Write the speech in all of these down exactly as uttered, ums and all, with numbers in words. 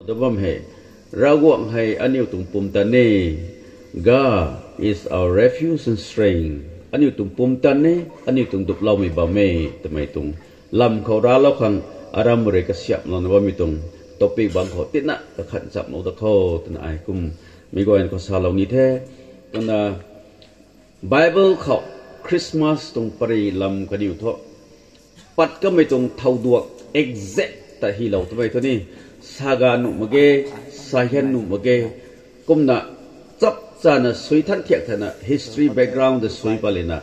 ta bam hei, Ravguangc hei aniu tuang pumtan e. God is our refuge and strength. Aniu tuang pumtan e, aniu tuang duploumei bam e twmei tuang lam khou raclou khang, aram rui kasiamhlouna bammei tuang topic bang khou tina kakhan chamlou da kho twna ai kum mei guayna khou salou ni the. Kumna Bible khou Christmas tuang pari lam kaniw thu pat kamei tuang thowduak exact ta hylou twmei thu ni, sa ga nuh mak ge, sa hian nuh mak ge, kumna chap chana sui than thiak thana history background ta sui palina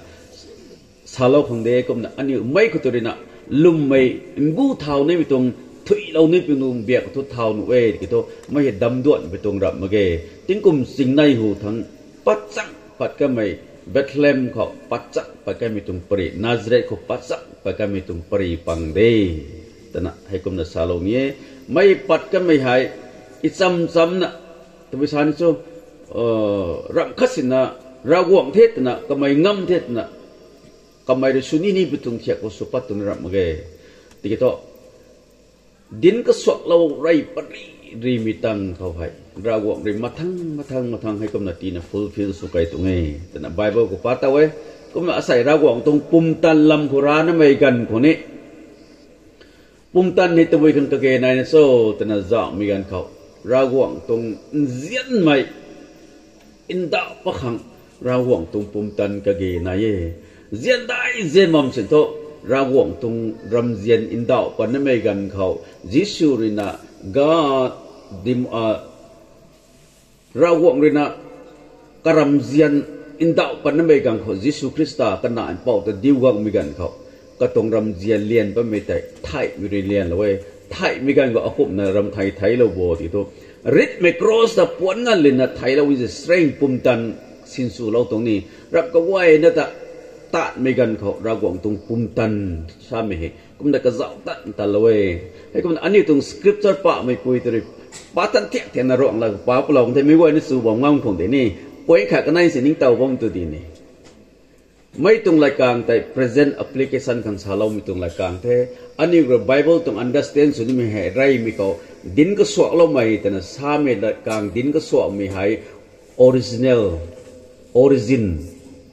salou khang de. Kumna aniu mei khou tu ruina lwmmei mbu thau nimei tuang, thuilou nimei tuang biak khou thu thau nuh e ki thu mei hei damduanmei tuang ramh mak ge. Tingkum chingnei hu thang patchak pat kamei, Bethlehem khou patchak pat kamei tuang pari, Nazareth khou patchak pat kamei tuang pari pang de twna heikumna salou ni e. Mei pat kamei hei icham chamna, tabui sa ni chu, ramh khat sina Ravguangc the twna, kamei ngam the twna, kamei rui sw ni ni pi tuang thiak khou sw pat twna ramh mak ge. Tiki thu dinc kasuaklou rey pari rimei tang khou hei Ravguangc rui mathang mathang mathang heikumna tina fulfill sw kei tuang e twna Bible khou pa tow e. Kumna asei Ravguangc tuang pumtan lam khou ranamei ganv khou ni, pumtan hei tabui khang kage naina cho twna zauhmei ganv khou, Ravguangc tuang nzianmei ndauh pat khang Ravguangc tuang pumtan kage nai e. Nzian dai nzian bam sin thu, Ravguangc tuang ramzian ndauh patnamei ganv khou, Jisu ruina, God, dim, a, Ravguangc ruina karamzian ndauh patnamei ganv khou, Jisu Khrista kanac mpouh ta diu guangmei ganv khou, katuang ramzian lian patmei tei theihmei rui lianlou e. Theihmei ganv khou akumhna ram thei theilou bo ti thu, ritmei cross ta puan ngan lina theilou e, strength pumtan sinswlou tuang ni, rap kaguayna ta tatmei ganv khou Ravguangc tuang pumtan samei hei kumna kazauh tan tanlou e. Heikumna aniu tuang scripture pahmei pui tu rui pa tan thiak thiakna ruangc la pa palou the, mei guayna sw bam ngam khang de ni, point khat kanei si ningtow bam tu di ni. Mei tuang latkaeng tei present application khang saloumei tuang latkaeng the. Aniu rui Bible tuang understand sw nimei hei reymei khou, dinc kasuakloumei twna samei latkaeng, dinc kasuakmei hei original, origin,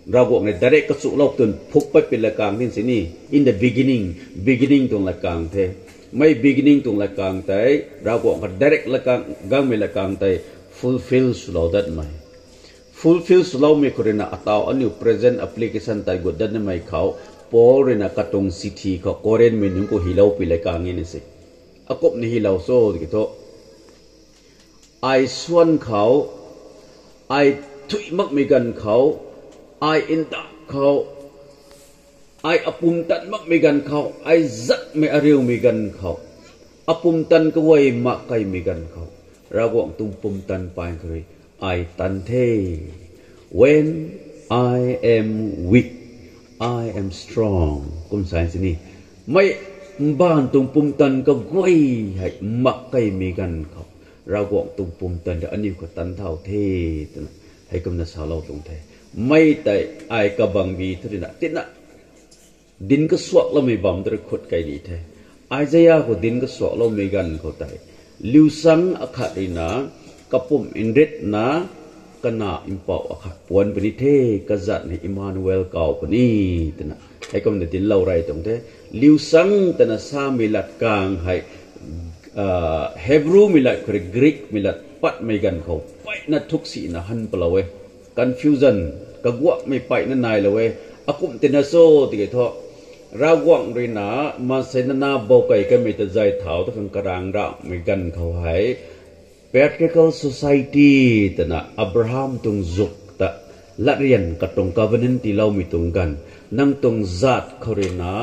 Ravguangc rui direct kachuklou twn phuk pat pi latkaeng din sini, in the beginning, beginning tuang latkaeng the. Mei beginning tuang latkaeng tei Ravguangc kha direct latkaeng, gangmei latkaeng tei fulfill swlou datmei. Fulfill swloumei khou ruina ataw aniu present application tei gut dat nimei khou, Paul ruina katuang chithi khou Corinthmei nunc khou hylou pi latkaeng ni se. Akumhna hylou cho ki thu, ai swan khou, ai thuih makmei ganv khou, ai nda khou, ai apumtan makmei ganv khou, ai zatmei ariumei ganv khou, apumtan kaguay mak kaimei ganv khou, Ravguangc tuang pumtan paan khou rui ai tan the. When I am weak, I am strong. Kum sa sini, mei mbaanv tuang pumtan kaguay hei mak kaimei ganv khou, Ravguangc tuang pumtan ta aniu khou tan thau the, twna heikumna salou tuang the. Mei tei ai kabangbi thu ruina tina dinc kasuakloumei bam tu rui khut kei ni the. Isaiah khou dinc kasuakloumei ganv khou tei, liusang akhat ruina kapumc nritna kanac mpouh akhat puanc puni the, kazat ni Emmanuel kaw puni, twna heikumna dinclou rey tuang the. Liusang twna samei latkaeng hei, Hebrewmei lat khou rui Greekmei lat patmei ganv khou peyna thuksina han palou e. Confusion, kaguakmei peyna nailou e. Akumh tina cho tiki thu, Ravguangc ruina maansei nana bou kei kamei ta zay thau ta khang karaeng ramei ganv khou hei, patriarchal society twna Abraham tuang zuk ta latryan katuang covenant tiiloumei tuang ganv, nang tuang zat khou ruina